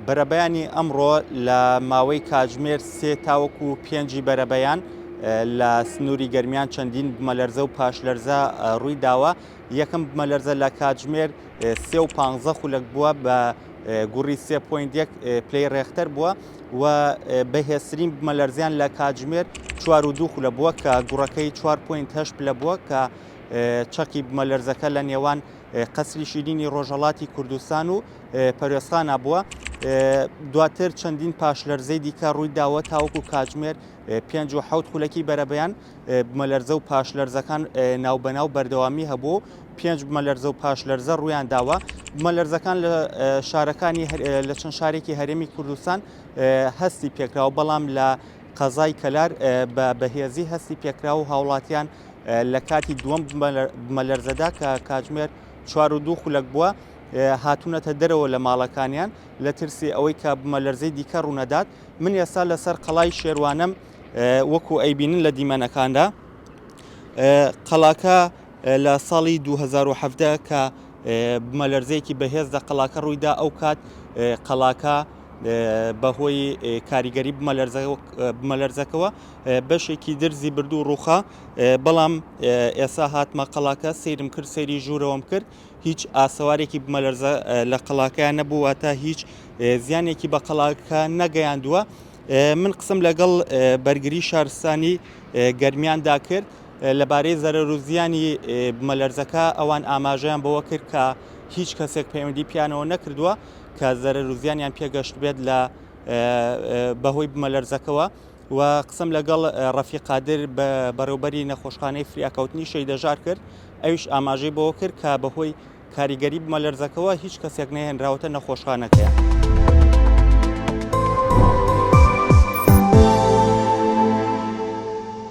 بەرەبەیانی ئەمڕۆ لە ماوەی کاتژمێر سێ تاوەکو پێنجی بەرەبەیان لە سنووری گەرمیان چەندین بمەلەرزە و پاشلەرزە ڕووی داوە یەکەم بمەلەرزە لە کاتژمێر سێ و پانزە خولەک بووە بە گوڕی سێ point یەک پلەی ڕێختەر بووە و بەهێزترین بمەلەرزیان لە کاتژمێر چوار و دوو خولە بووە کە گوڕەکەی 4.8 پلە بووە کە چەقی بمەلەرزەکە لە نێوان قەسری شیرینی ڕۆژهەڵاتی کوردستان و پەروێزخانە بووە. دواتر چەندین پاشلەرزەی دیکە ڕووی داوە تاوەکو کاتژمێر پێنج و حەوت خولەکی بەرەبەیان بمەلەرزە و پاشلەرزەکان ناوبەناو بەردەوامی هەبوو پێنج بمەلەرزە و پاشلەرزە ڕوویان داوە. بمەلەرزەکان لە شارەکانی لە چەند شارێکی هەرێمی کوردستان هەستی پێکراوە، بەڵام لە قەزای کەلار بە بەهێزی هەستی پێکراوە و هاوڵاتیان لە کاتی دووەم بمەلەرزەدا کە کاتژمێر چوار و دوو خولەک بووە هاتوونەتە دەرەوە لە ماڵەکانیان لە ترسی ئەوەی کە بمەلەرزەی دیکە ڕوونەدات. من ئێستا لەسەر قەڵای شێروانم وەکو ئەیبینن لە دیمەنەکاندا قەڵاکە لە ساڵی 2017 کە بمەلەرزەیەکی بەهێز لە قەڵاکە ڕوویدا ئەو کات قەڵاکە بەهۆی کاریگەری بمەلەرزەکەوە بەشێکی درزی بردو ڕووخا بەڵام ئێسا هاتمە قەڵاکە سەیرم کرد سەیری ژوورەوەم کرد هیچ ئاسەوارێکی بمەلەرزە لە قەڵاکەیان نەبوو واتە هیچ زیانێکی بە قەڵاکە نەگەیاندووە من قسم لەگەڵ بەرگری شارستانی گەرمیاندا کرد لەبارەی زەرەر و زیانی بمەلەرزەکە ئەوان ئاماژەیان بەوە کرد کە هیچ کەسێک پەیوەندی پیانەوە نەکردووە کە زەرەر و زیانیان پێگەشت بێت لە بەهۆی بمەلەرزەکەوە و قسەم لەگەڵ ڕەفیق قادر بەڕێوبەری نەخۆشخانەی فریاکەوتنی شەیدەژار کرد ئەویش ئاماژەی بەوە کرد کە بەهۆی کاریگەری بمەلەرزەکەوە هیچ کەسێک نەهێنراوەتە نەخۆشخانەکەیان.